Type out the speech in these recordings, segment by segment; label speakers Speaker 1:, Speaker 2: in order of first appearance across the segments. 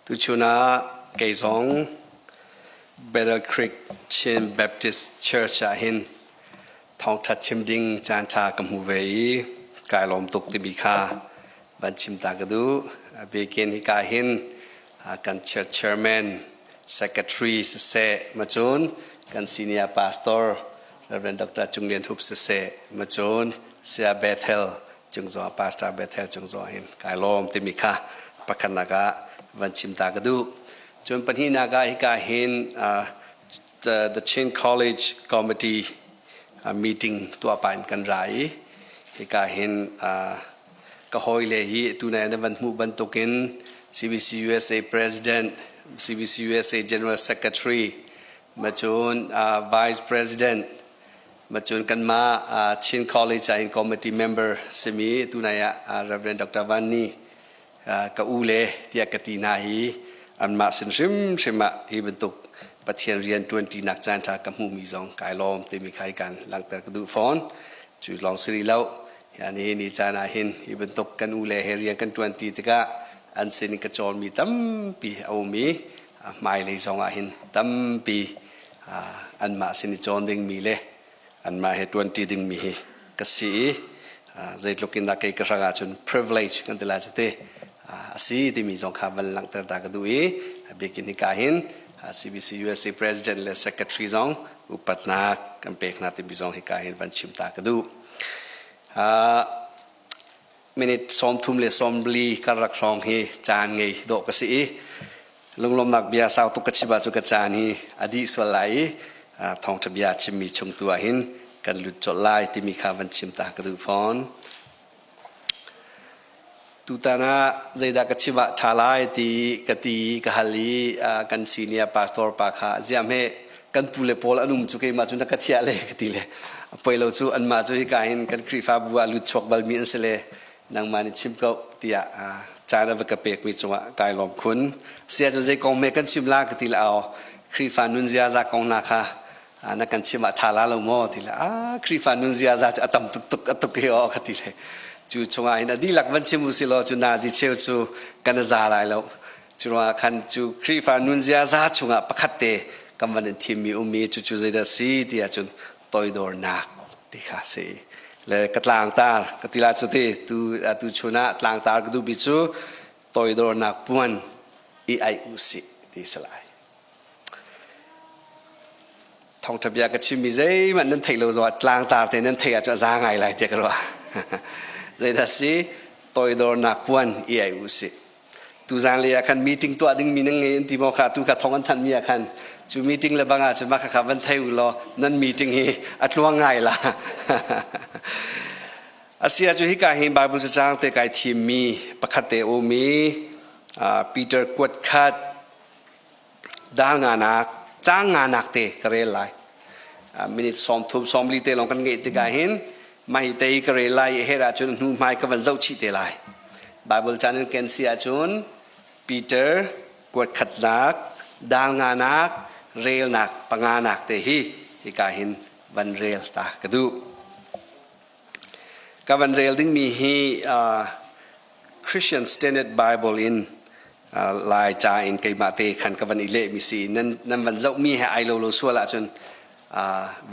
Speaker 1: Tuchun ah kei zong Battle Creek Chin Baptist Church ah hin thawngṭha chim ding caanṭha ka hmu ve i kai lawm tuk timi kha van chim ta ka duh. Bikin hika hin kan church chairman, secretary siseh, macun kan senior pastor Reverend Dr. Cung Lian Hup siseh, macun Saya Bethel cung zong Pastor Bethel cung zong hin kai lawm timi kha pakhatnak ah van chim ta ka duh. Cun pahnihnak ah hika hin the Chin College Committee meeting tuah pa in kan ra i hika hin ka hawile hi tunai na van hmuh bantukin CBC USA President, CBC USA General Secretary, macun Vice President, Macun kanmah Chin College ah in committee member simi tunai ah Reverend Dr. Van Ni ka u le tiah ka ti hna hi anmah sin hrimhrim ah hi bantuk Pathian rian ṭuanṭinak caan ṭha ka hmuhmi zong kai lawm timi kha hi kan langhter ka duh fawn. Cu lawng si rih lo. Yani ni caan ah hin hi bantuk kan u le he rian kan ṭuanṭi tikah an sin in ka cawnmi tampi a um i hmailei zong ah hin tampi anmah sin i cawn dingmi le anmah he ṭuanṭi dingmi hi ka si i zeitluk in dah kei ka hrang ahcun privilege kan ti lai cu ti a si timi zong kha van langhter ta ka duh i a bikin hika hin CBC USA President le Secretary zong upatnak kan pek hna timi zong hika hin van chim ta ka duh. Minute 34 karlak hrawng hi caan ngei dawh ka si i lunglawmnak bia sau tuk ka chim ahcun ka caan hi a dih sual lai i thawngṭha bia chimmi chung tu ah hin kan lut colh lai timi kha van chim ta ka duh fawn. Tutan ah zeidah ka chim ah ṭha lai ti ka ti ka hal i kan senior pastor pa kha ziah hme kan pu le pawl an um cu keimah cu na ka thiah le ka ti le a poi lo cu anmah cu hika hin kan Khrihfabu ah lut chuak balmi an si le nangmah nih chim ko tiah caan a va ka pekmi cungah kai lawm khun. Sia cu zei kong me kan chim la ka ti le aw Khrihfa nun ziaza kong hna kha na kan chim ah ṭha la lo maw ti le a Khrihfa nun ziaza cu a tam tuk tuk a tuk hi aw ka ti le cu chungah hin a dihlak van chim u si law cu nazi cheu cu kan za lai lo. Cu ruangah khan cu Khrihfa nun ziaza chungah pakhat te kan van in thimmi ummi cucu zeidah si ti ahcun toidornak ti kha si. Le ka tlangtar ka ti la cu ti tu tu chun ah tlangtar ka duhmi cu toidornak puan i aih u sih ti si lai. Thawngṭha bia ka chimmi zeihmanh nan theih lo zongah tlangtar te nan theih ahcun a za ngai lai tiah ka ruah. Zeidah si toidornak puan i aih u sih. Tuzan lei ah khan meeting tuah dingmi nan ngei an ti maw kha tu kha thong an thanhmi ah khan cu meeting le bang ah cun mah khakha van thei u law nan meeting hi a tluang ngai la. Asia cu hika hi Bible cacang te kai thimmi pakhat te um i Peter kuat khat dal nganak cang nganak te ka rel lai. Minute 30 40 te lawng kan ngeih tikah hin mai te ka rel lai i her ahcun hnu hmai ka van zoh chih te lai. Bible caan in ken si ahcun Peter kuat khatnak dal nganak relnak panganak te hi hika hin van rel ta ka duh. Ka van rel dingmi hi Christian Standard Bible in Lai ca in keimah te khan ka van i lehmi si. Nan, nan van zohmi he ai lo lo sual ahcun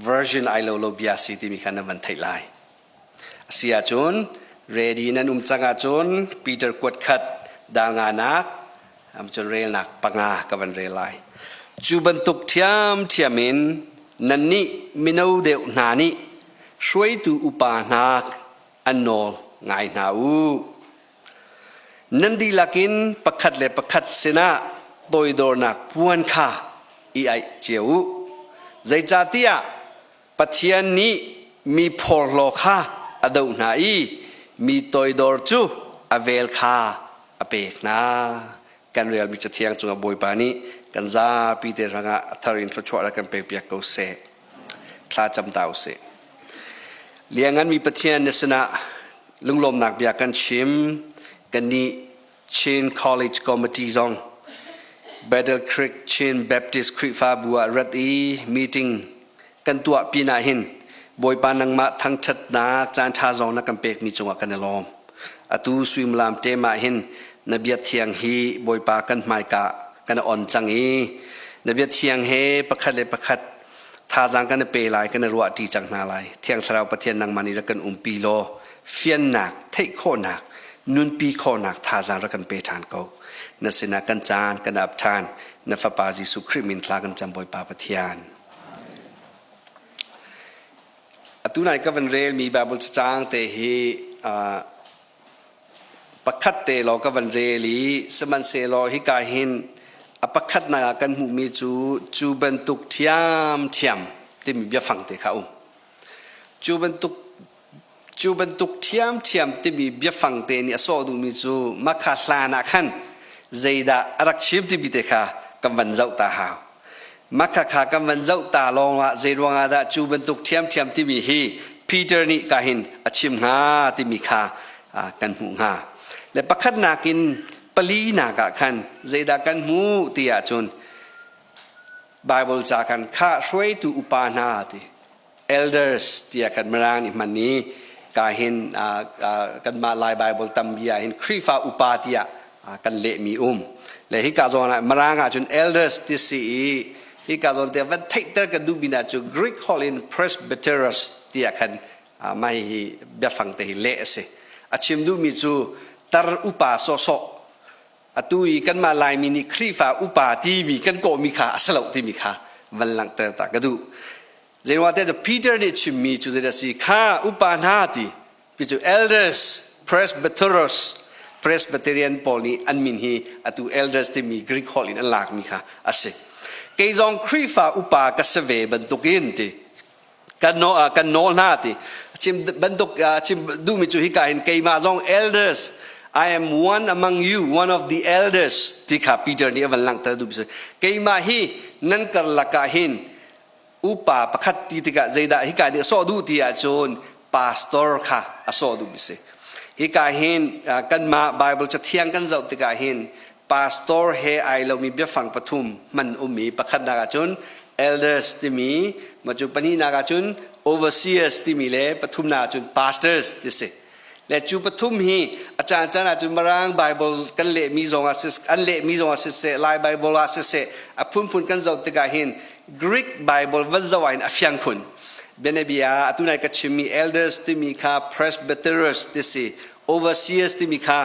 Speaker 1: version ai lo lo bia si timi kha nan van theih lai. A si ahcun ready nan um cang ahcun Peter kuat khat dal nganak cun relnak panga ka van rel lai. Cu bantuk ṭhiamṭhiam in nannih mino deuh hna nih hruaitu upa hna an nawl ngai hna u. Nan dihlak in pakhat le pakhat sinah toidornak puan kha i aih cio u. Zeicahtiah Pathian nih mi phorhlaw kha a doh hna i mi toidor cu a vel kha a pek hna. Kan relmi Cathiang cungah Bawipa nih kan zapi te hrangah a thar in thluachuah rak kan pekpiak ko seh. Thla cam ta usih. Liangnganmi Pathian na sinah lunglawmnak bia kan chim. Kannih Chin College Committee zong Battle Creek Chin Baptist Khrihfabu ah rat i meeting kan tuah pinah hin Bawipa nangmah thangṭhatnak caan ṭha zong na kan pekmi cungah kan i lawm. Atu suimilam ṭem ah hin na bia thiang hi Bawipa kan hmaika kan on cang i na bia thiang he pakhat le pakhat thazaang kan i pe lai, kan i ruahṭi cang hna lai. Thiang Thlarau Pathian nangmah nih rak kan umpi law fiannak, theih khawhnak, nunpi khawhnak thazaang rak kan pe ṭhan ko. Na sinah kan caan kan ap ṭhan. Na Fapa Jesuh Khrih min thla kan cam Bawipa Pathian. Atu nai ka van relmi Bible cacang te hi pakhat te law ka van rel i sihmanhsehlaw hika hin a pakhatnak ah kan hmuhmi cu cu bantuk ṭhiamṭhiam timi biafang te kha a um. Cu bantuk cu bantuk ṭhiamṭhiam timi biafang te nih a sawh duhmi cu makha hlan ah khan zeidah a rak chim timi te kha kan van zoh ta hau. Makha kha kan van zoh ta lawngah zeiruang ah dah cu bantuk ṭhiamṭhiam timi hi Peter nih ka hin a chim hnga timi kha kan hmuh hnga. Le pakhatnak in palinak ah khan zeidah kan hmuh ti ahcun Bible ca khan kha hruaitu upa hna ti elders tiah kan Mirang nih hman i ka hin kanmah Lai Bible tampi ah hin Khrihfa upa tiah kan lehmi um. Le hika zawn ah Mirang ahcun elders ti si i hika zawn te van theihter kan duhmi hna cu Greek holh in presbyteros tiah khan mah hi biafang te hi leh a si. A chim duhmi cu tar upa sawhsawh atu i kanmah Laimi nih Khrihfa upa timi kan kawhmi kha a si lo timi kha van langhter ta ka duh. Zeiruangah tiah Peter nih chimmi cu zeidah si kha upa hna ti pi cu elders presbyteros Presbyterian pawl nih an min hi atu elders timi Greek holh in an lakmi kha a si. Kei zong Khrihfa upa ka si ve bantukin ti kan kan nawl hna ti chim bantuk chim duhmi cu hika hin keimah zong elders I am one among you one of the elders ti kha Peter nih a van langhter duh si keimah hi nan karlak ah hin upa pakhat ti tikah zeidah hika nih a sawh duh ti ahcun pastor kha a sawh duhmi si hika hin kanmah Bible cathiang kan zoh tikah hin pastor he ai lomi biafang pathum hman ummi pakhatnak ahcun elders timi ma cu pahnihnak ahcun overseers timi le pathumnak ahcun pastors ti si le cu pathum hi a caan caan ahcun Mirang Bible kan lehmi zong ah an lehmi zong ah siseh Lai Bible ah siseh a phunphun kan zoh tikah hin Greek Bible van zoh ah hin a fiang khun bianabia atu nai ka chimmi elders timi kha presbyteros ti si overseers timi kha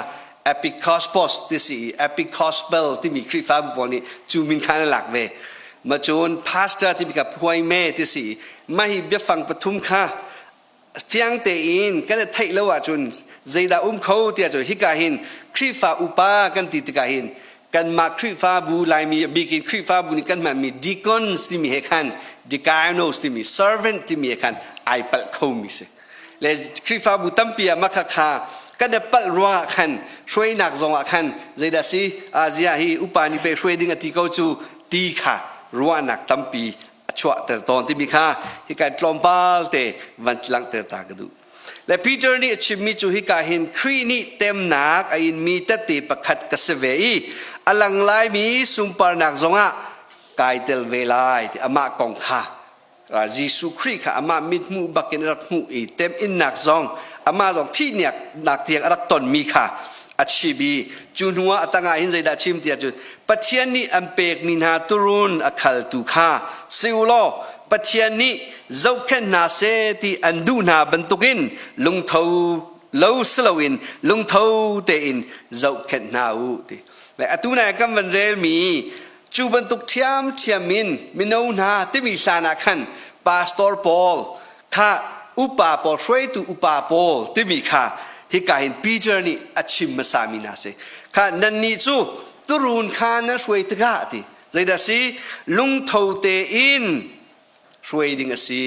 Speaker 1: epicospos ti si i epicospel timi Khrihfabu pawl nih cu min kha an lak ve ma cun pastor timi kha phuaime ti si i mah hi biafang pathum kha fiang tein kan i theih lo ahcun zeidah um kho tiah cun hika hin Khrihfa upa kan ti tikah hin kanmah Khrihfabu Laimi a bik in Khrihfabu nih kan hmanmi deacons timi he khan diakonos timi servant timi he khan ai palh khomi si. Le Khrihfabu tampi ah makha kha kan i palh ruangah khan hruainak zongah khan zeidah si Asia hi upa nih pe hruai ding a ti ko cu ti kha ruahnak tampi a chuahter tawn timi kha hika tlawmpal te van langhter ta ka duh. Le Peter nih a chimmi cu hika hin Khrih nih temnak a inmi tette pakhat ka si ve i a lang laimi sunparnak zongah kai tel ve lai ti amah kong kha Jesuh Khrih kha amah mithmuh bakin a rak hmuh i teminnak zong amah zong thihnak nak tiang a rak tonmi kha a chim i cu hnuah a tangah hin zeidah chim tiah cun Pathian nih an pekmi hna turun a khaltu kha si u law Pathian nih zohkhenh hna seh ti an duh hna bantukin lungtho lo si loin lungtho tein zohkhenh hna u ti. Le atu nai kan van relmi cu bantuk ṭhiamṭhiam in mino hna timi hlan ah khan pastor pawl kha upa pawl hruaitu upa pawl timi kha hika hin Peter nih a chim hmasami hna si kha nannih cu turun kha nan hruai tikah ti zeidah si lungtho tein hruai ding a si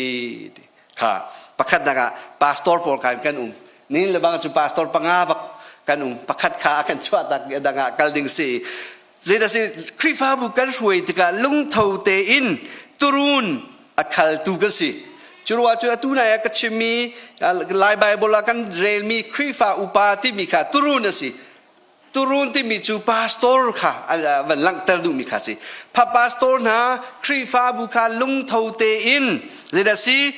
Speaker 1: ti kha pakhatnak ah pastor pawl kan kan um nin le bang cu pastor panga bak kan um pakhat kha a kan chuah tak dang ah kal ding si zeidah si Khrihfabu kan hruai tikah lungtho tein turun a khaltu kan si curuah cu atu nai ah ka chimmi Lai Bible ah kan relmi Khrihfa upa timi kha turun a si Turun timi cu pastor kha van langhter duhmi kha si. Pha pastor hna Khrihfabu kha lungtho tein zeidah si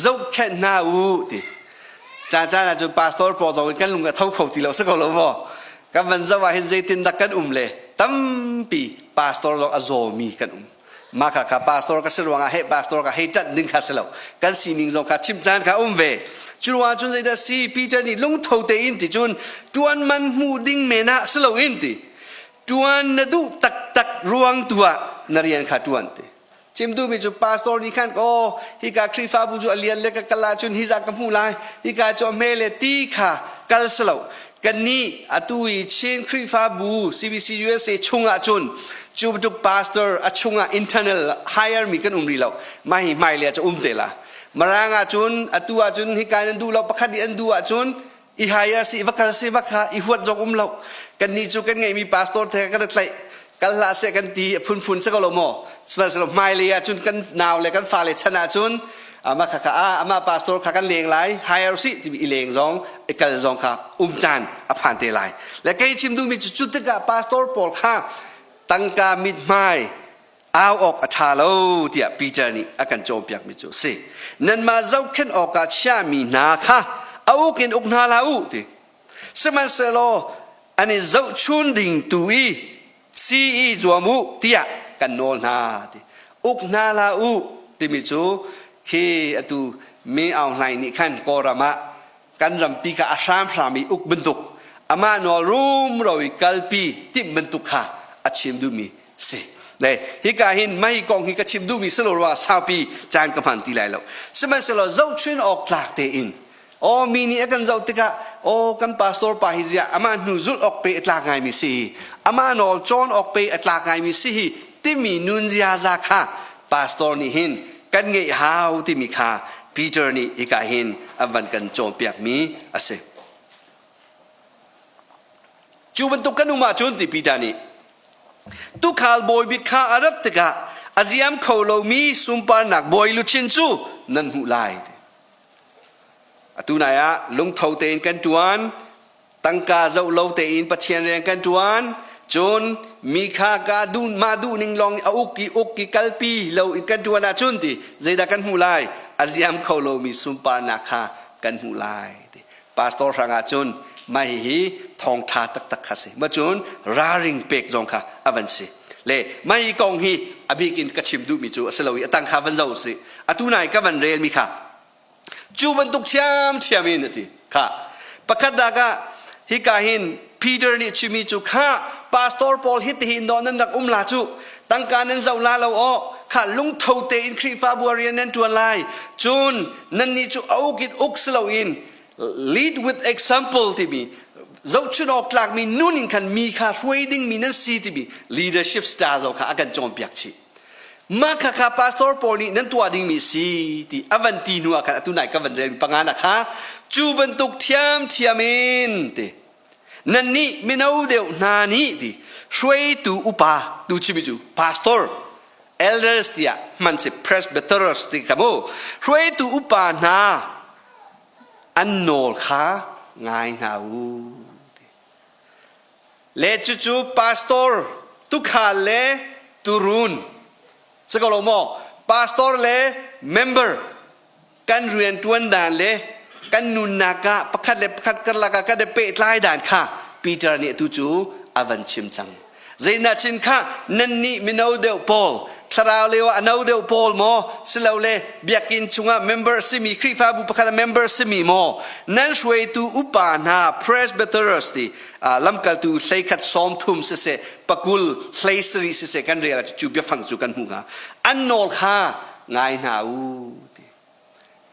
Speaker 1: zohkhenh hna u ti. Caan caan ah cun pastor pawl zong kan lung a tho kho ti lo si ko lo maw? Kan van zoh ah hin zeitin dah kan um le tampi pastor zong a zawmi kan um. Mah kha kha pastor ka si ruangah he pastor ka hei ṭanh ding kha si lo. Kan sining zong kha chim caan kha um ve. Cu ruangah cun zeidah si Peter nih lungtho tein ti cun ṭuan man hmu ding men ah si loin ti ṭuan na duh taktak ruang tu ah na rian kha ṭuan ti. Chim duhmi cu pastor nih khan aw hika Khrihfabu cu a lian le ka kal ahcun hi zah ka hmuh lai hika cu a hme le ti kha kal si lo. Kannih atu i Chin Khrihfabu CBC USA chungah cun cu bantuk pastor a chungah internal hire mi kan um rih lo. Mah hi hmailei ah cu um te la. Marang ah cun atu ah cun hika nan duh lo pakhat nih an duh ahcun i hire si va kal si va kha i huat zong um lo. Kannih cu kan ngeihmi pastor the kan tlaih kal hlah seh kan ti a phunphun si ko lo maw? Sihmanhsehlaw hmailei ah cun kan nau le kan fale chan ah cun amah kha kha ah amah pastor kha kan leng lai hire sih timi i leng zong i kal zong kha um caan a phan te lai le kei chim duhmi cu cu tikah pastor pawl kha tangka mithmai au awk a ṭha lo tiah Peter nih a kan cawnpiakmi cu a si nanmah zohkhenh awkah chiahmi hna kha a uk in uk hna hlah u ti sihmanhsehlaw an i zohchun ding tu i si i zuam u tiah kan nawl hna ti uk hna hlah u timi cu khi atu mi Aung Hlaing nih khan Kawlram ah kan rampi kha a hramhram i uk bantuk amah nawl rumro i kalpi timh bantuk kha a chim duhmi si le hika hin mei kong hi ka chim duhmi si lo ruangah saupi caan ka hman ti lai lo sihmanhsehlaw zohchun awk tlak tein Aw mi nih a kan zoh tikah aw kan pastor pa hi ziah amah hnu zulh awk pe a tlak ngaimi si hi amah nawl cawn awk pe a tlak ngaimi si hi timi nun ziaza kha pastor nih hin kan ngeih hau timi kha Peter nih hika hin a van kan cawnpiakmi a si. Cu bantuk kan um ahcun ti Peter nih tukhal bawi bik kha a rat tikah a ziam kho lomi sunparnak bawi luchin cu nan hmuh lai. Atu nai ah lungtho tein kan ṭuan, tangka zoh lo tein Pathian rian kan ṭuan, cun mi kha ka duh mah duh ning lawng a uk i uk i kalpi lo in kan ṭuan ahcun ti zeidah kan hmuh lai? A ziam kho lomi sunparnak kha kan hmuh lai. Ti. Pastor hrang ah cun mah hihi thawngṭha taktak kha si. Ma cun ralring pek zong kha a van si. Le mah hi kong hi a bik in ka chim duhmi cu a si lo i a tang kha van zoh usih. Atu nai ka van relmi kha cu bantuk ṭhiamṭhiam in a ti kha pakhat dak ah hika hin Peter nih chimmi cu kha pastor pawl hitihin dawh nan rak um la cu tangka nan zoh la lo aw kha lungtho tein Khrihfabu rian nan ṭuan lai cun nannih cu a uk in uk si loin lead with example timi zohchun awk tlakmi nun in khan mi kha hruai dingmi nan si timi leadership style zong kha a kan cawnpiak chih Mah khakha pastor pawl nih nan tuah dingmi si ti a van ti hnu ah khan atu nai ka van rel panga na kha cu bantuk ṭhiamṭhiam in ti nannih mino deuh hna nih ti hruaitu upa tu chimi cu pastor elders tiah hman si presbyteros ti kha mu hruaitu upa hna an nawl kha ngai hna u Le cucu pastor tukhal le turun si ko lo maw? Pastor le member kan rian ṭuan dan le kan nunnak ah pakhat le pakhat karlak ah kan i pehtlai dan kha Peter nih atu cu a van chim cang. Zeidah chin kha nannih mino deuh pawl thlarau lio ah a no deuh pawl maw silole biakinn chungah member simi Khrihfabu pakhat ah member simi maw nan hruaitu upa hna presbyteros ti lamkaltu hleikhat 30 siseh pakul 17 siseh kan rel ah cu biafang cu kan hmuh hnga an nawl kha ngai hna u ti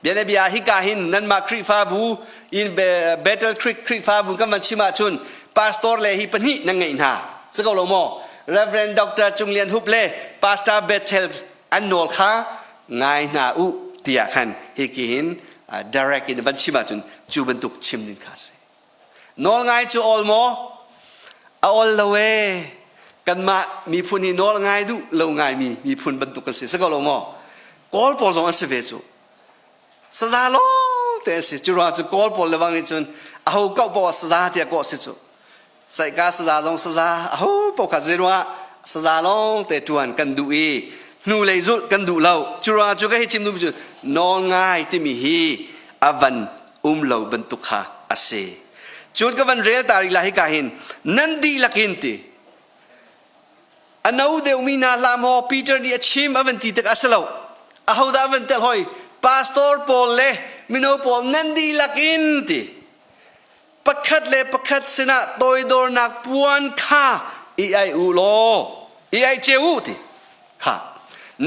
Speaker 1: bia le bia hika hin nanmah Khrihfabu in Battle Creek Khrihfabu kan van chim ahcun pastor le hi pahnih nan ngeih hna si ko lo maw Reverend Dr. Cung Lian Hup le Pastor Bethel an nawl kha ngai hna u tiah khan hiki hin direct in van chim ahcun cu bantuk chim ding kha si nawl ngai cu awl maw a awl lo ee kanmah miphun hi nawl ngai duh lo ngaimi miphun bantuk kan si si ko lo maw Kawl pawl zong an si ve cu saza lawng te an si cu ruang cu Kawl pawl le bang nih cun aho koh paoh saza tiah kawh si cu saihka saza zong saza aho paoh kha zei ruangah saza lawng te ṭuan kan duh i hnulei zulh kan duh lo cu ruangah cu ka hi chim duhmi cu nawl ngai timi hi a van um lo bantuk kha a si. Cun ka van rel ta rih lai hika hin nan dihlak in ti a no deuhmi hna hlah maw Peter nih a chim a van ti tik a si lo. Ahodah a van tel hoi? Pastor pawl le mino pawl nan dihlak in ti pakhat le pakhat sinah toidornak puan kha i ai u law i ai ceu u ti kha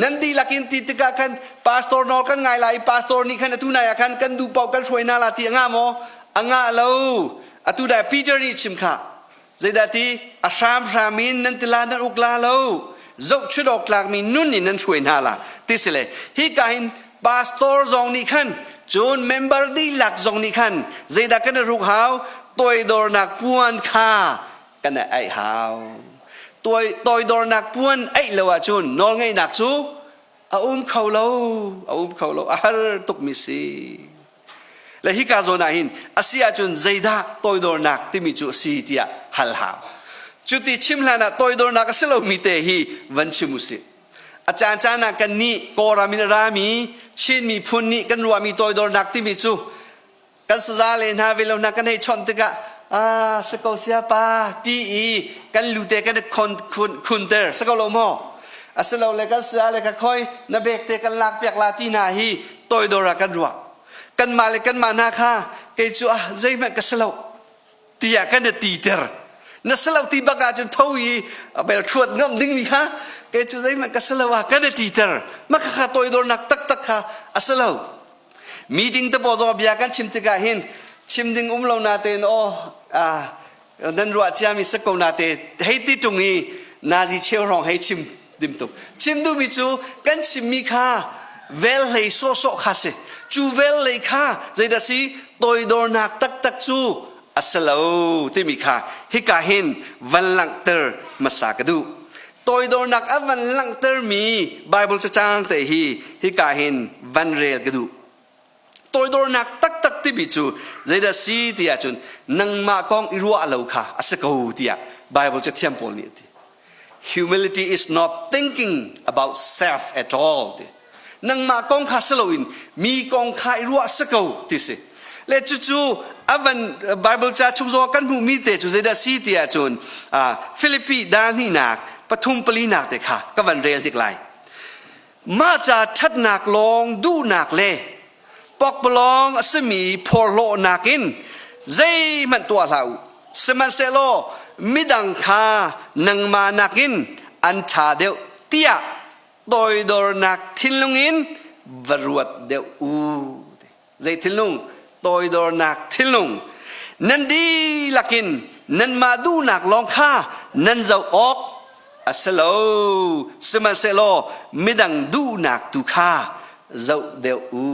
Speaker 1: nan dihlak in ti tikah khan pastor nawl kan ngai lai i pastor nih khan atu nai ah khan kan duh paoh kan hruai hna la ti a ngah maw? A ngah lo. Atu dai Peter nih chim kha zeidah ti a hramhram in nan tila nan uk la lo, zohchun awk tlakmi nun in nan hruai hna la ti si le hika hin pastor zong nih khan cun member dihlak zong nih khan zeidah kan i ruk hau? Toidornak puan kha kan aih hau. Toidornak puan aih lo ahcun nawlngeihnak cu a um kho lo, a um kho lo. A har tukmi si le hika zawn ah hin a si ahcun zeidah toidornak timi cu a si tiah hal hau. Cuti chim hlan ah toidornak a si lomi te hi van chim usih. A caan caan ah kan nih Kawlram in a rami Chin miphun nih kan ruahmi toidornak timi cu kan saza le hna velo hna kan hei chawnh tikah ah si ko sia pa ti i kan lute kan khon khunter si ko lo maw? Asilole kan saya le ka khoi na bek te kan lak piak la ti hna hi toidor ah kan ruah. Kanmah le kanmah hna kha kei cu ah zeihmanh ka si lo tiah kan i titer. Na si lo ti bak ahcun tho i bel thuat ngam dingmi kha kei cu zeihmanh ka si lo ah kan i titer. Mah kha toidornak taktak kha a si lo. Meeting te pawl zong bia kan chim tikah hin chim ding um lo na tein aw nan ruah ciami si ko na te hei ti ṭung i nazi cheu hrawng hei chim dim tuk. Chim duhmi cu kan chimmi kha vel hlei sawhsawh kha si. Cu vel lei kha zeidah si? Toidornak taktak cu a si lo timi kha hika hin van langhter hmasa ka duh. Toidornak a van langhtermi Bible cacang te hi hika hin van rel ka duh. Toidornak taktak timi cu zeidah si ti ahcun nangmah kong i ruah lo kha a si ko tiah Bible cathiam pawl nih a ti. Humility is not thinking about self at all ti. Nangmah kong kha si loin mi kong kha i ruah si ko ti si. Le cucu a van Bible ca chung zong kan hmuhmi te cu zeidah si ti ahcun Philippi dal hnihnak pathum palinak te kha ka van rel tik lai. Mah ca ṭhatnak lawng duhnak le pokpalawng a simi phorhlawhnak in zeihmanh tuah hlah u. Sihmanhsehlaw midang kha nangmah nakin an ṭha deuh tiah toidornak thinlung in va ruat deuh u. Zei thinlung? Toidornak thinlung. Nan dihlak in nanmah duhnak lawng kha nan zoh awk a si lo. Sihmanhsehlaw midang duhnak tu kha zoh deuh u.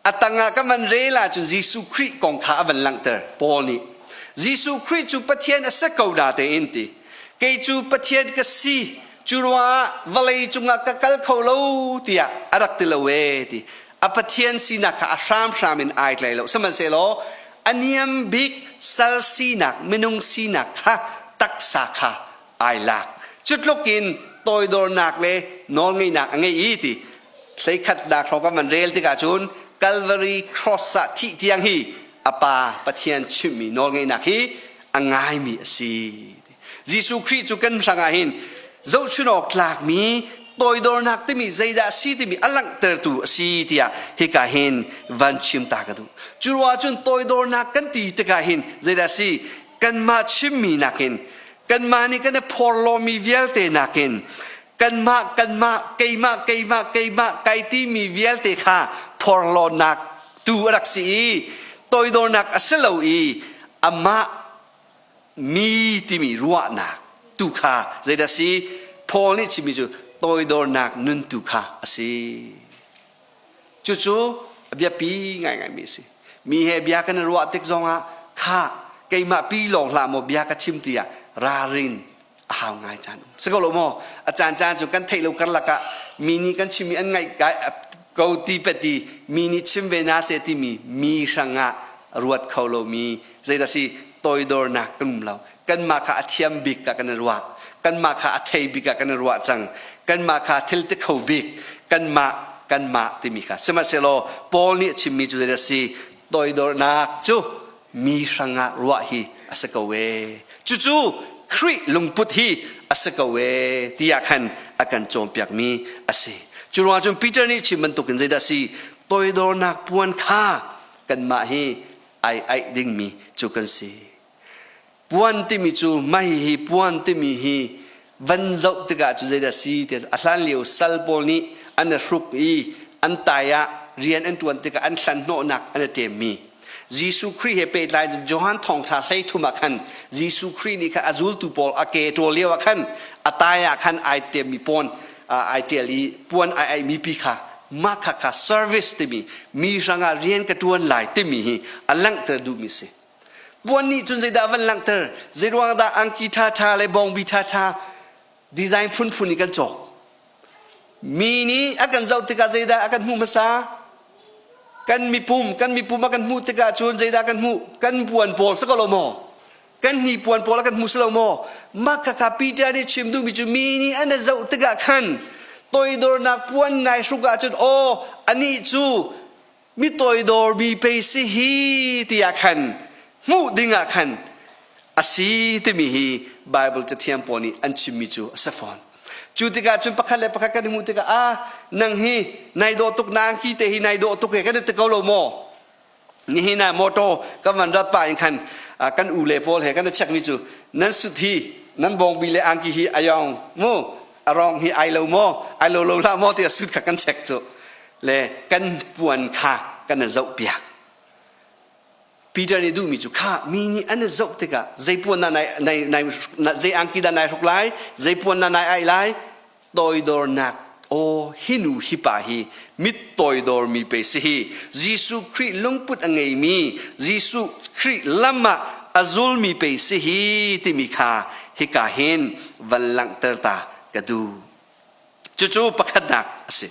Speaker 1: A tangah ka van rel ahcun Jesuh Khrih kong kha a van langhter Paul nih. Jesuh Khrih cu Pathian a si ko na tein ti. Kei cu Pathian ka si, cu ruangah vawlei cungah ka kal kho lo tiah a rak ti lo ee ti. A Pathian sinak kha a hramhram in ai tlai lo. Sihmanhsehlaw a niam bik sal sinak, minung sinak kha taksa kha ai lak. Cu tluk in toidornak le nawlngeihnak a ngei i ti. Hleikhatnak hrawng kan van rel tikah cun Calvary cross ah thih tiang hi a Pa Pathian chimhmi nawlngeihnak hi a ngaimi a si. Jesuh Khrih cu kan hrangah hin zohchun awk tlakmi toidornak timi zeidah a si timi a langhtertu a si tiah hika hin van chim ta ka duh. Cu ruah cun toidornak kan ti tikah hin zeidah a si? Kanmah chimmi nakin kanmah nih kan i phorhlawmi vialte nakin kanmah kanmah keimah keimah keimah kai timi vialte kha phorhlawnak tu a rak si i toidornak a si lo i amah mi timi ruahnak tu kha zeidah si? Paul nih chimmi cu toidornak nun tu kha a si. Cucu a biapi ngaingaimi a si. Mi he bia kan i ruah tik zongah kha keimah pi lawng hlah maw bia ka chim tiah ralrin a hau ngai caan um si ko lo maw? A caan caan cu kan theih lo karlak ah mi nih kan chimmi an ngaih ko ti peti mi nih chim ve na se timi mi hrangah ruat kho lomi zeidah si? Toidornak kan um lo. Kanmah kha a thiam bik ah kan i ruah, kanmah kha a thei bik ah kan i ruah cang, kanmah kha thil ti kho bik kanmah. kanmah timi kha. Sihmanhsehlaw Paul nih a chimmi cu zeidah a si? Toidornak cu mi hrangah ruah hi a si ko ee. Cucu Khrih lungput hi a si ko ee tiah khan a kan cawnpiakmi a si. Cu ruangah cun Peter nih chim bantukin zeidah a si? Toidornak puan kha kanmah hi ai aih dingmi cu kan si. Puan timi cu mah hihi puan timi hi van zoh tikah cu zeidah si ti a hlan lio sal pawl nih an i hruk i an tai ah rian an ṭuan tikah an hlan hnawhnak an i ṭemmi. Jesuh Khrih he pehtlai in Johan thawngṭha 13 ah khan Jesuh Khrih nih khan a zultu pawl a ke ṭawl lio ah khan a tai ah khan ai ṭemmi puan ai ṭial i puan ai aihmi pi kha mah kha kha service timi mi hrangah rian ka ṭuan lai timi hi a langhter duhmi si. Puan nih cun zeidah van langhter? Zeiruang dah angki ṭhaṭha le bawngbi ṭhaṭha design phunphun in kan cawk? Mi nih a kan zoh tikah zeidah a kan hmuh hmasa? Kan mipum, kan mipum a kan hmuh tikah cun zeidah kan hmuh? Kan puan pawl si ko lo maw? Kan hnipuan pawl a kan hmu si lo maw? Mah khakha Peter nih chim duhmi cu mi nih an zoh tikah khan toidornak puan nai hruk ahcun aw anih cu mi toidor mi pei si hi tiah khan hmuh ding ah khan a si timi hi Bible cathiang pawl nih an chimmi cu a si fawn. Cu tikah cun pakhat le pakhat kan i hmuh tikah ah nang hi nai dawh tuk na angki te hi nai dawh tuk he kan i ti ko lo maw? Nihin ah motor kan van rat pah in khan kan u le pawl he kan i checkmi cu nan sut hi nan bawngbi le angki hi a yong mu a rong hi ai lo maw ai lo lo hlah maw tiah sut kha kan check cu le kan puan kha kan i zohpiak. Peter nih duhmi cu kha mi nih an i zoh tikah zei puan dah nai, nai, nai, zei angki dah nai hruk lai, zei puan dah nai aih lai, toidornak aw hi nu hi pa hi mit toidor mi pe si hi Jesuh Khrih lungput a ngeimi Jesuh Khrih lam ah a zulmi pe si hi timi kha hika hin van langhter ta ka duh. Cucu pakhatnak a si.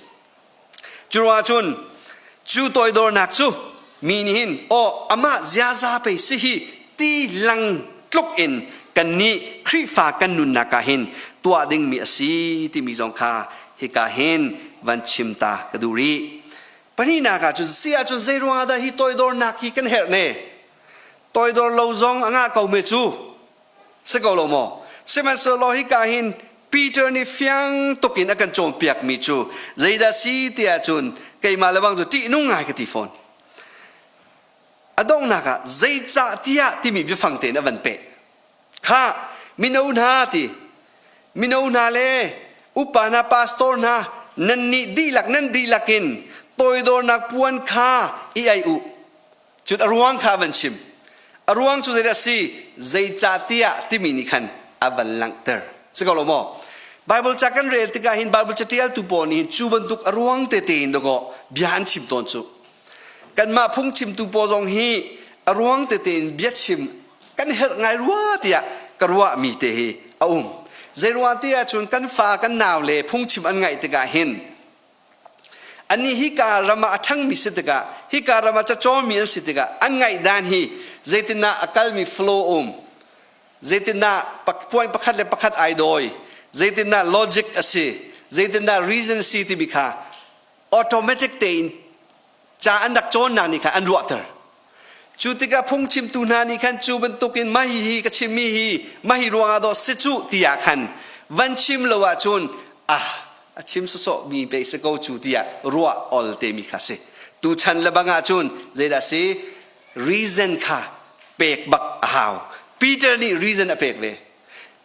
Speaker 1: Cu ruangah cun cu toidornak cu mi nih hin aw amah ziaza pei si hi ti lang tluk in kannih Khrihfa kan nunnak ah hin tuah dingmi a si timi zong kha hika hin van chim ta ka duh rih. Pahnihnak ah cun si ahcun zei ruangah dah hi toidornak hi kan herh ne? Toidor lo zong a ngah ko me cu. Si ko lo maw? Sihmanhsehlaw hika hin Peter nih fiang tuk in a kan cawnpiakmi cu zeidah si tiah cun keimah le bang cu ṭihnung ngai ka ti fawn. A donghnak ah zeicah tiah timi biafang tein a van peh. Kha mino hna ti mino hna le upa hna pastor hna nan nih dihlak nan dihlak in toidornak puan kha i ai u. Cun a ruang kha a van chim. A ruang cu zeidah a si? Zeicahtiah timi nih khan a van langhter. Si ko lo maw? Bible ca kan rel tikah hin Bible catialtu pawl nih hin cu bantuk a ruang tete in dawkaw bia an chim tawn cu. Kanmah phungchimtu pawl zong hi a ruang tete in biachim kan herh ngai rua tiah ka ruahmi te hi a um. Zeiruang ti ahcun kan fa kan nau le phungchim an ngaih tikah hin Annih hika ram ah a ṭhangmi si tikah, hika ram ah cacawmi an si tikah an ngaihdan hi zeitindah a kalmi flow um, zeitindah point pakhat le pakhat ai dawi, zeitindah logic a si, zeitindah reason si timi kha automatic tein ca an rak cawnnak nih khan an ruahter. Cu tikah phungchimtu hna nih khan cu bantukin mah hihi ka chimmi hi mah hi ruangah dawh si cuh tiah khan van chim lo ahcun ah a chim sawsawh mi pei si ko cu tiah ruah ol temi kha si. Tuchan le bang ahcun zeidah si reason kha pek bak a hau. Peter nih reason a pek ve.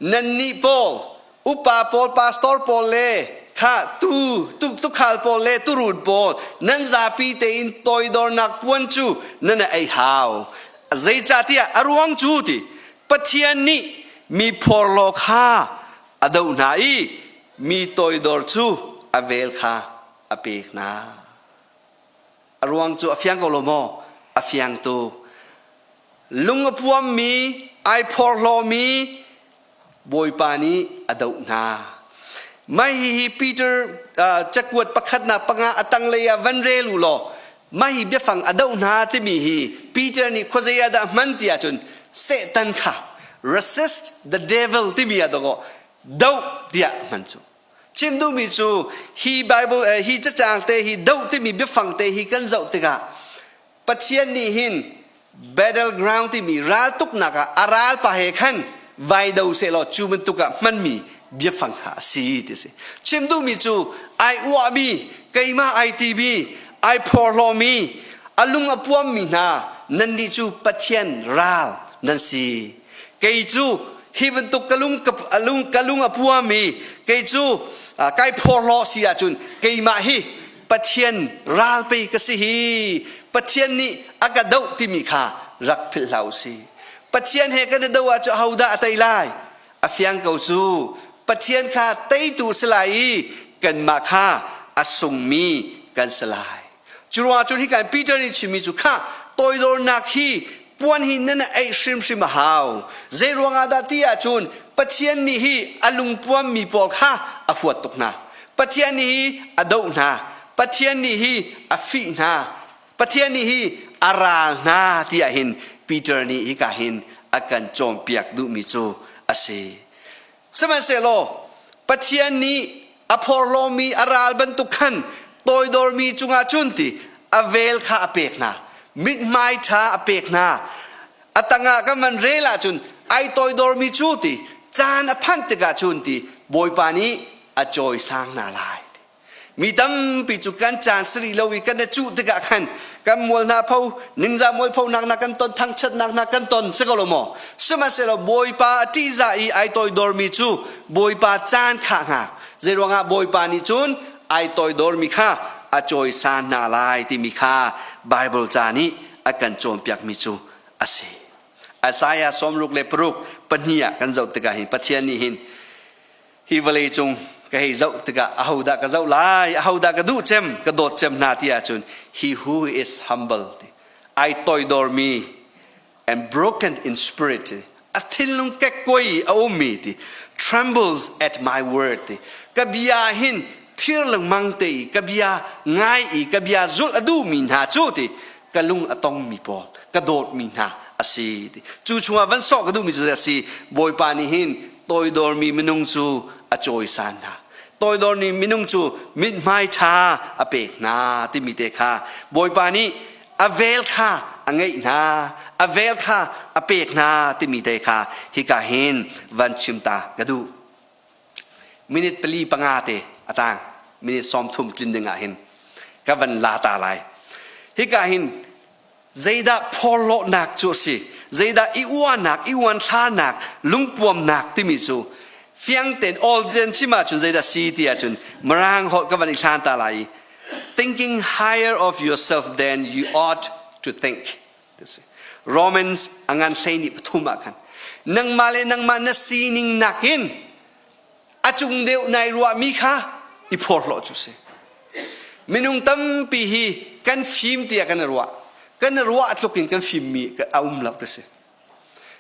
Speaker 1: Nannih pawl, upa pawl, pastor pawl le kha tu tukhal pawl le turun pawl nan zapi tein toidornak puan cu nan ei hau. Zeicahtiah a ruang cu ti Pathian nih mi phorhlaw kha a doh hna i mi toidor cu a vel kha a pek hna. A ruang cu a fiang ko lo maw? A fiang tuk. Lung a puammi, ai phorhlawmi Bawipa nih a doh hna. Mah hihi Peter cakuat pakhatnak panga a tanglei ah van rel u law mah hi biafang a doh hna timi hi Peter nih khuazei ah dah hman ti ahcun Satan kha resist the devil timi ah dawkaw doh tiah hman cu. Chim duhmi cu hi Bible hi cacang te hi doh timi biafang te hi kan zoh tikah Pathian nih hin battleground timi raltuknak ah a ralpa he khan vai do sehlaw cu bantuk ah hmanmi biafang kha a si ti si. Chim duhmi cu ai uahmi, keimah ai timi, ai phorhlawmi, a lung a puammi hna nannih cu Pathian ral nan si. Kei cu hi bantuk ka lung ka lung ka lung a puam i kei cu kai phorhlaw si ahcun keimah hi Pathian ral pei ka si hi Pathian nih a ka doh timi kha rak philh hlah u sih. Pathian he kan i doh ahcun ahodah a tei lai? A fiang ko cu Pathian kha teitu si lai i kanmah kha a sungmi kan si lai. Cu ruangah cun hi kan Peter nih chimmi cu kha toidornak hi puan hi nan eih hrimhrim a hau. Zei ruangah dah ti ahcun Pathian nih hi a lungpuammi pawl kha a huat tuk hna. Pathian nih hi a doh hna. Pathian nih hi a fih hna. Pathian nih hi a ral hna tiah hin Peter nih hika hin a kan cawnpiak duhmi cu a si. Sihmanhsehlaw Pathian nih a phorhlawmi a ral bantuk khan toidormi cungah cun ti a vel kha a pek hna. Mithmai ṭha a pek hna. A tangah kan van rel ahcun ai toidormi cu ti caan a phanh tikah cun ti Bawipa nih a cawisang hna lai. Mi tampi cu kan caan sari lo i kan i cuh tikah khan kan mual hna pho ningzah mualpho nak na kan ton thangchiatnak na kan ton si ko lo maw? Sihmanhsehlaw Bawipa a ṭihzah i ai toidormi cu Bawipa caan kha hngak. Zeiruangah Bawipa nih cun ai toidormi kha a cawisan hna lai timi kha Bible ca nih a kan cawnpiakmi cu a si. Isaiah 66 pahnih ah kan zoh tikah hin Pathian nih hin hi vawlei cung ka hei zoh tikah ahodah ka zoh lai, ahodah ka duh cem, ka dawt cem hna ti ahcun he who is humble ti ai toidormi and broken in spirit ti a thinlung kekkuai a ummi ti trembles at my word ti ka bia hin thir lengmang te i ka bia ngai i ka bia zulh a duhmi hna cu ti ka lung a tongmi pawl ka dawtmi hna a si ti cu chungah van sawh ka duhmi cu a si. Bawipa nih hin toidormi minung cu a cawisan hna, toidormi minung cu mithmai ṭha a pek hna timi te kha Bawipa nih a vel kha a ngeih hna, a vel kha a pek hna timi te kha hika hin van chim ta ka duh. Minute pali panga te a tang, minute 30 tlin ding ah hin ka van la ta lai. Hika hin zeidah phorhlawhnak cu a si, zeidah i uanak, i uanthlarnak, lungpuamnak timi cu fiang tein all ten chim ahcun zeidah si ti ahcun Mirang holh ka van i hlan ta lai i thinking higher of yourself than you ought to think. Romans a ngan 13 ah khan nangmah le nangmah na sining nakin a cung deuh nai ruahmi kha i phorhlawh cu si. Minung tampi hi kan fim tiah kan i ruah, kan i ruah tluk in kan fimmi a um lo ti si.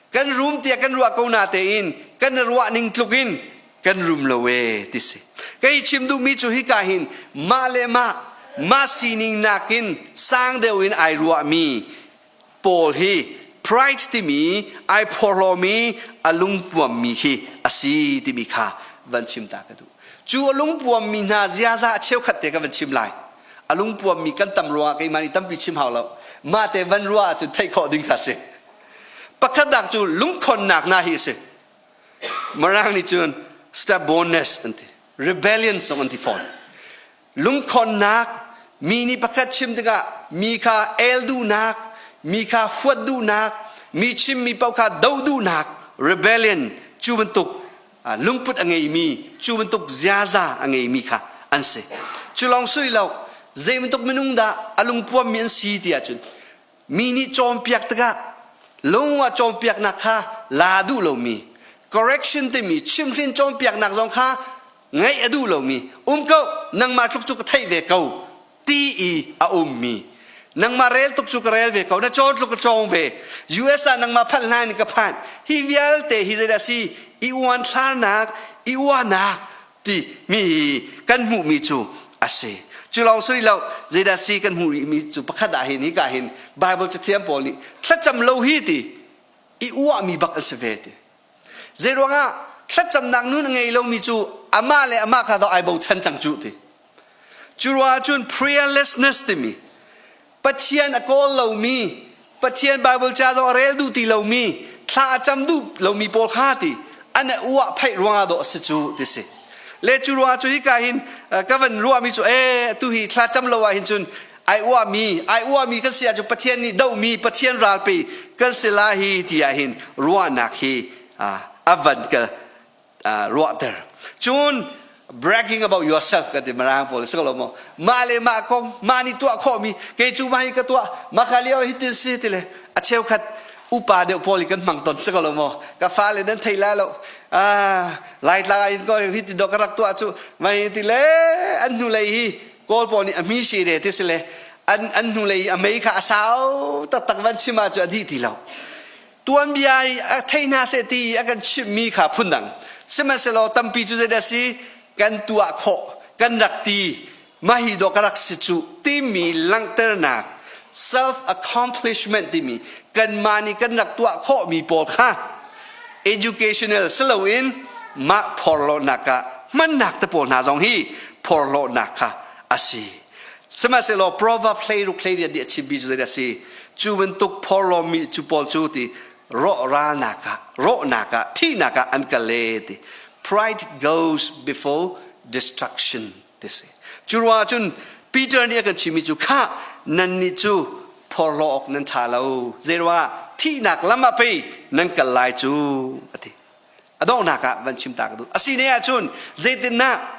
Speaker 1: Kan rum tiah kan ruah ko na tein kan i ruah ning tluk in kan rum lo e ti si. Kei chim duhmi cu hika hin mah le mah mah sining nakin sang deuh in ai ruahmi pawl hi pride timi ai phorhlawmi a lungpuammi hi a si timi kha van chim ta ka duh. Cu a lungpuammi hna ziaza a cheukhat te ka van chim lai. A lungpuammi kan tam ruangah keimah nih tampi chim hau lo. Mah te van ruah ahcun theih khawh ding kha si. Pakhat nak cu lungkhonnak na hi a si. Mirang nih cun stubbornness an ti, rebellion zong an ti fawn. Lungkhonnak, mi nih pakhat chim tikah mi kha el duhnak, mi kha huat duhnak, mi chimmi paoh kha doh duhnak, rebellion cu bantuk lungput a ngeimi, cu bantuk ziaza a ngeimi kha an si. Cu lawng sui lo, zei bantuk minung dah a lungpuammi an si ti ahcun mi nih cawnpiak tikah lung ah cawnpiaknak kha la duh lomi, correction timi chimhrin cawnpiaknak zong kha ngaih a duh lomi, um ko, nangmah tluk cu ka theih ve ko ti i a ummi, nangmah rel tuk cu ka rel ve ko, na cawn tluk ka cawng ve, US ah nangmah phanh hlan in ka phan, hi vialte hi zeidah si? I uanthlarnak, i uanak ti mi kan hmuhmi cu a si. Cu lawng si lo, zeidah si kan hmuh rihmi cu pakhat ah hin hika hin Bible cathiam pawl nih thlacam lo hi ti i uahmi bak an si ve ti. Zeiruangah thlacamnak nun a ngei lomi cu Amah le amah kha dawh ai bochan cang cu ti. Cu ruangah cun prayerlessness timi Pathian a kawl lomi, Pathian Bible ca zong a rel duh ti lomi, thla a cam duh lomi pawl kha ti an uah phaih ruangah dawh a si cu ti si. Le cu ruangah cu hika hin ka van ruahmi cu ee tu hi thla cam lo ah hin cun ai uahmi ai uahmi kan si ahcun Pathian nih dohmi Pathian ralpi kan si la hi ti ah hin ruahnak hi a van ka ruahter. Cun bragging about yourself kan ti Mirang pawl si ko lo maw? Mah le mah kong mah nih tuah khawhmi kei cu mah hi ka tuah mah kha lio hi tin si ti le a cheukhat upa deuh pawl hi kan hmang ton si ko lo maw? Ka fale nan thei lai lo. Ah, Laitlang ah in ko hi ti do ka rak tuah cu mai ti le an hnu lei hi Kawl pawl nih a mi si re ti si le an an hnu lei a mei kha a sau taktak van chim ah cu a dih ti lo. Tuanbia i a thei hna seh ti a kan chimhmi kha phundang. Sihmanhsehlaw tampi cu zeidah si kan tuah khawh, kan rak ti, mah hi dawh ka rak si cu timi langhternak self accomplishment timi kanmah nih kan rak tuah khawhmi pawl kha educational si loin mah phorhlawhnak ah hmannak te pawl hna zong hi phorhlawhnak kha a si. Sihmanhsehlaw Proverb 16 18 nih a chimmi cu zeidah a si? Cu bantuk phorhlawmi cu pawl cu ti rawhralnak ah, rawhnak ah, thihnak ah an kal e ti. Pride goes before destruction ti si. Cu ruangah cun Peter nih a kan chimmi cu khah nannih cu phorhlaw awk nan ṭha lo. Zeiruangah thihnak lam ah pei nan kal lai cu a ti. A donghnak ah van chim ta ka duh. A si ne ahcun zeitindah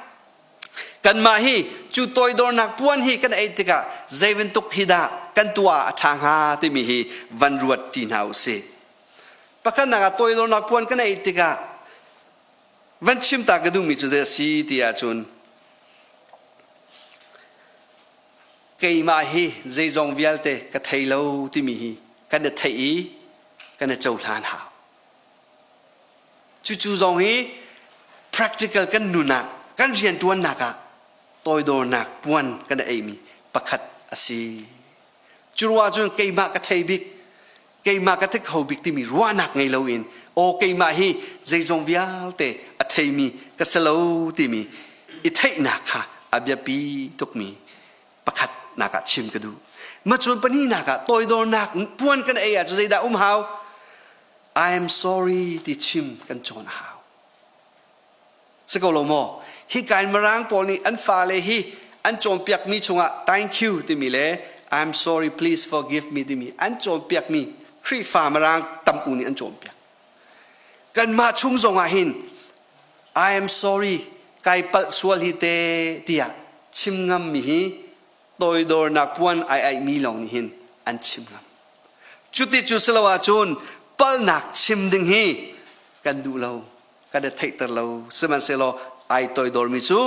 Speaker 1: Kanmah hi cu toidornak puan hi kan ei tikah zei bantuk hi dah kan tuah a ṭha hnga timi hi van ruat ṭi hna u sih. Pakhatnak ah toidornak puan kan ei tikah van chim ta ka duhmi cu zei a si ti ahcun keimah hi zeizong vialte ka thei lo timi hi kan i theih i kan i cohlan hau. Cucu zong hi practical kan nun ah kan rianṭuannak ah toidornak puan kan eimi pakhat a si. Cu ruah cun keimah ka thei bik, keimah ka thei kho bik timi ruahnak ngei loin aw keimah hi zeizong vialte a theimi ka si lo timi i theihnak kha a biapi tukmi pakhat nak ah chim ka duh. Macun pahnihnak ah toidornak puan kan ei ah cu zeidah um hau? I am sorry ti chim kan cawn a hau. Si ko lo maw? Hi kain Mirang pawl nih an fale hi an cawnpiakmi chungah thank you timi le I'm sorry please forgive me timi an cawnpiakmi Khrihfa Mirang tam u nih an cawnpiak. Kanmah chung zongah hin I am sorry kai palh sual hi te tiah chim ngammi hi toidornak puan ai aihmi lawng nih hin an chim ngam. Cuti cu si lo ahcun palhnak chim ding hi kan duh lo, kan i theihter lo. Sihmanhsehlaw ai toidormi cu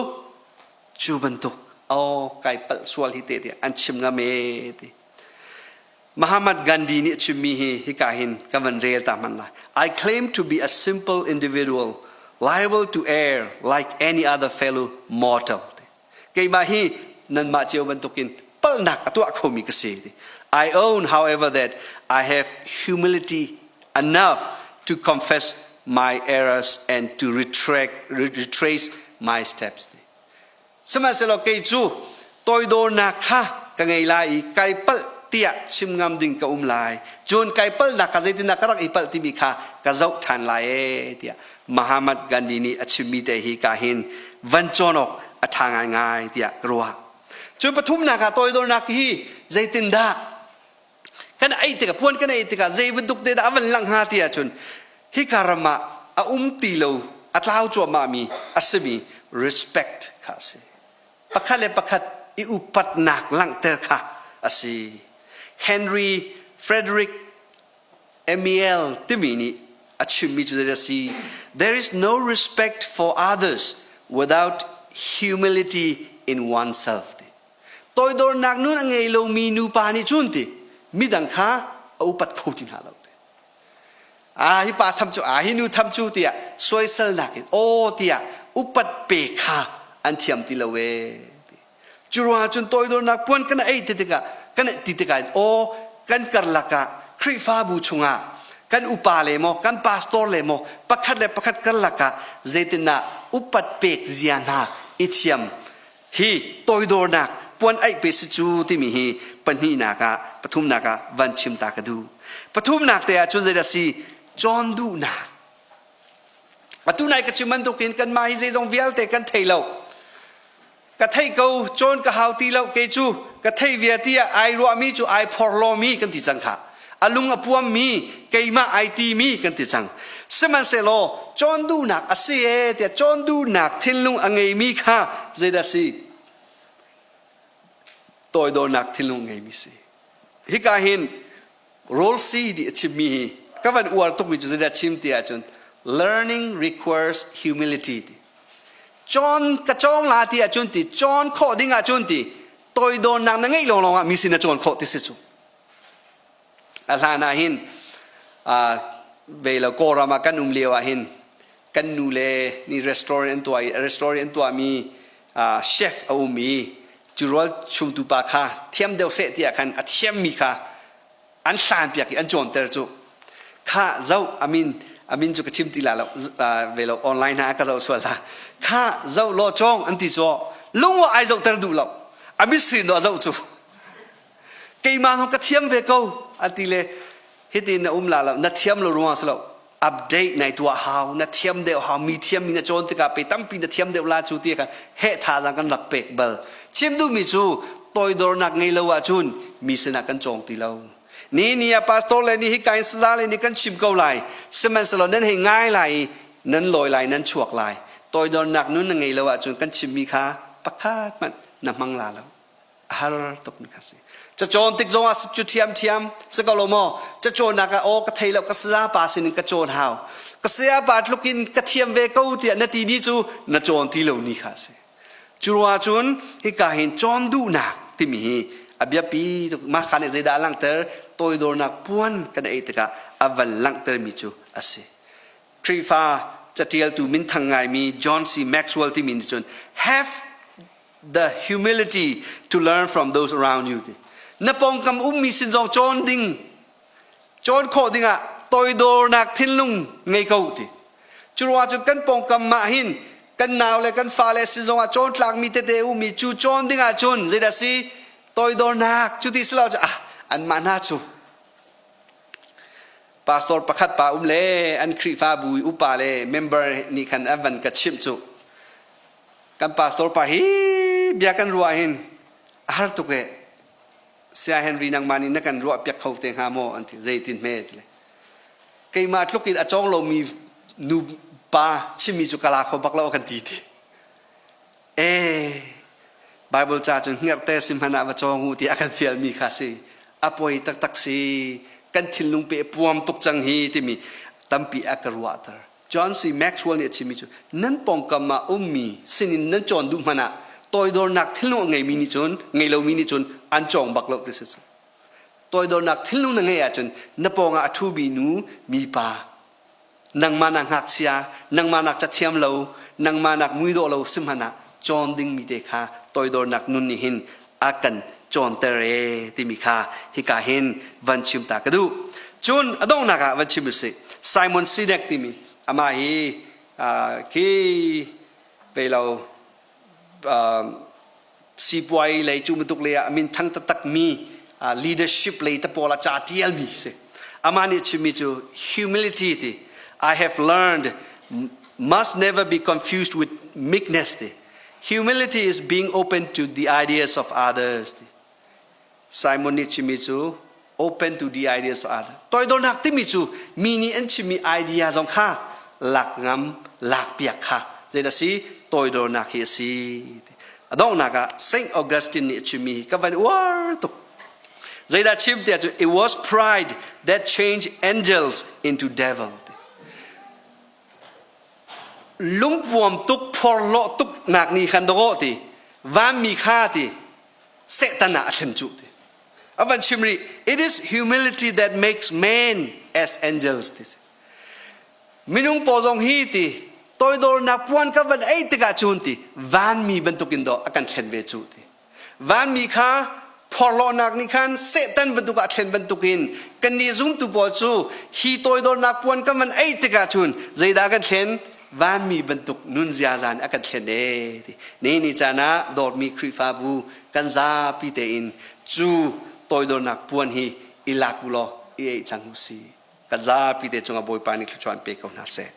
Speaker 1: cu bantuk oh kai palh sual hi te tiah an chim ngam e ti. Mahatma Gandhi nih a chimmi hi hika hin kan van rel ta hmanh lai. I claim to be a simple individual liable to err like any other fellow mortal. Keimah hi nanmah cio bantukin palhnak a tuah khomi ka si. I own, however, that I have humility enough to confess my errors and to retract, retrace my steps. Sihmanhsehlaw kei cu toidornak kha ka ngei lai i kai palh tiah chim ngam ding ka um lai. Cun kai palhnak kha zeitindah ka rak i palh timi kha ka zoh ṭhan lai ee tiah Mahatma Gandhi nih a chimmi te hi ka hin van cawn awk a ṭha ngaingai tiah ka ruah. Cu pathumnak ah toidornak hi zeitindah kan ei tikah puan kan ei tikah zei bantuk te dah a van langh hnga ti ahcun hika ram ah a um ti lo a tlau cuahmahmi a simi respect kha a si. Pakhat le pakhat i upatnak langhter kha a si. Henry Frederick Emiel timi nih a chimmi cu zeidah a si? There is no respect for others without humility in oneself. Ti. Toidornak nun a ngei lomi nupa nih cun ti midang kha a upat kho ti hna lo. Ti. Ah hi pa tham cu ah hi nu tham cu tiah soiselnak in aw tiah upat pe kha an thiam ti lo ee. Ti. Cu ruangah cun toidornak puan kan ei ti tikah kan ti tikah in aw kan karlak ah Khrihfabu chungah Kan upa le maw, kan pastor le maw, pakhat le pakhat karlak ah zeitindah upat pek zia hna i thiam hi toidornak puan aih pe si cu timi hi pahnihnak ah, pathumnak ah van chim ta ka duh. Pathumnak te ah cun zeidah si? Cawn duhnak. Atu nai ka chim bantukin kanmah hi zeizong vialte kan thei lo. Ka thei ko, cawn ka hau ti lo, kei cu ka thei via tiah ai ruahmi cu ai phorhlawmi kan ti cang khah. A lung a puammi, keimah ai timi kan ti cang. Sihmanhsehlaw cawn duhnak a si ee tiah cawn duhnak thinlung a ngeimi kha zeidah si? Toidornak thinlung ngeimi si. Hika hin Roll C ti a chimmi hi ka van uar tukmi cu zeidah chim ti ahcun learning requires humility ti. Cawn ka cawng la ti ahcun ti cawn khawh ding ahcun ti toidornak na ngeih lawnglawng ah mi sin na cawn khawh ti si cu. A hlan ah hin ve lo Kawlram ah kan um lio ah hin kan nu le ni restaurant an tuah i restaurant an tuahmi chef a um i cu rual chumtu pa kha thiam deuh seh tiah khan a thiammi kha an hlan piak i an cawnter cu kha zoh amin amin cu ka chim ti la lo ve lo online ha ka zoh sual la kha zoh law cawng an ti cu lungwa ai zohter duh lo a misri do zoh cu keimah zong ka thiam ve ko an ti le hitin na um la lo na thiam lo ruang si lo update nai tuah hau na thiam deuh hau mi thiam mi na cawn tikah pe tampi na thiam deuh la cu ti kha heh thazaang kan rak pek bal chim duhmi cu toidornak ngei lo ahcun mi sinah kan cawng ti lo ni ni ah pastor le ni hi kain saza le ni kan chim ko lai sihmanhsehlaw nan hei ngai lai i nan lawi lai nan chuak lai toidornak nun na ngei lo ahcun kan chimmi kha pakhat hmanh na hmang la lo a har tuk mi kha si cacawn tik zong ah cu thiam thiam si ko lo maw cacawnnak ah aw ka thei lo ka saya pa sin in ka cawn hau ka saya pa tluk in ka thiam ve ko tiah na ti ni cu na cawn ti lo ni kha si cu ruah cun hika hin cawn duhnak timi hi a biapi tuk mah kha nih zeidah a langhter toidornak puan kan ei tikah a van langhter mi cu a si Khrihfa catialtu minthang ngaimi John C. Maxwell timi nih cun have the humility to learn from those around you ti na pawngkam ummi sin zong cawn ding cawn khawh dingah toidornak thinlung ngei ko ti cu ruangah cun kan pawngkam mah hin kan nau le kan fale sin zongah cawn tlakmi tete ummi cu cawn dingah cun zeidah si toidornak cu ti si lo cu ah anmah hna cu pastor pakhat pa um le an Khrihfabu i upa le member nih khan an van ka chimh cu kan pastor pa hi bia kan ruah hin a har tuk e Saya Henry nangmah nih na kan ruah piak kho te hnga maw an ti zeitin hme ti le keimah tluk in a cawng lomi nu pa chimmi cu ka la kho bak lo kan ti ti e Bible ca cun hngerhte si hmanh ah va cawng u ti a kan fialmi kha si a poi taktak si kan thinlung pe puam tuk cang hi timi tampi a ka ruahter John C. Maxwell nih a chimmi cu nan pawngkam ah ummi sinin nan cawn duh hmanh ah toidornak thinlung a ngeimi nih cun ngei lomi nih cun an cawng bak lo ti si cu. Toidornak thinlung na ngeih ahcun na pawngah a ṭhumi nu mipa nangmah nak ngakchia nangmah nak cathiam lo nangmah nak muidawh lo si hmanh ah cawn dingmi te kha toidornak nun nih hin a kan cawnter e timi kha hika hin van chim ta ka duh. Cun a donghnak ah van chim usih. Simon Sinek timi amah hi khi vei lo sipuai lei cu bantuk lei ah min thang taktak mi leadership lei te pawl ah ca tialmi si. Amah nih chimmi cu humility ti I have learned must never be confused with meekness ti. Humility is being open to the ideas of others. Simon nih chimmi cu open to the ideas of others. Toidornak timi cu mi nih an chimmi idea zong kha lak ngam, lak piak kha zeidah si toidornak hi a si. A donghnak ah Saint Augustine nih a chimmi hi ka van uar tuk. Zeidah chim tiah cu it was pride that changed angels into devil. Lungpuam tuk phorhlawh tuk nak nih khan dawh ti vanmi kha ti Satan ah a thlen cu ti a van chim rih it is humility that makes man as angels ti minung paw zong hi ti toidornak puan ka van ei tikah cun ti vanmi bantukin dawh a kan thlen ve cu ti vanmi kha. Phorhlawhnak nih khan Satan bantuk ah thlen bantukin kannih zumtu pawl cu hi toidornak puan kan van ei tikah cun zeidah kan thlen? Vanmi bantuk nun ziaza nih a kan thlen ee ti. Ni ni caan ah dawtmi Khrihfabu kan zapi tein cu toidornak puan hi i lak u law i ei cang u si. Kan zapi te cungah Bawipa nih thluachuah an pe ko hna seh.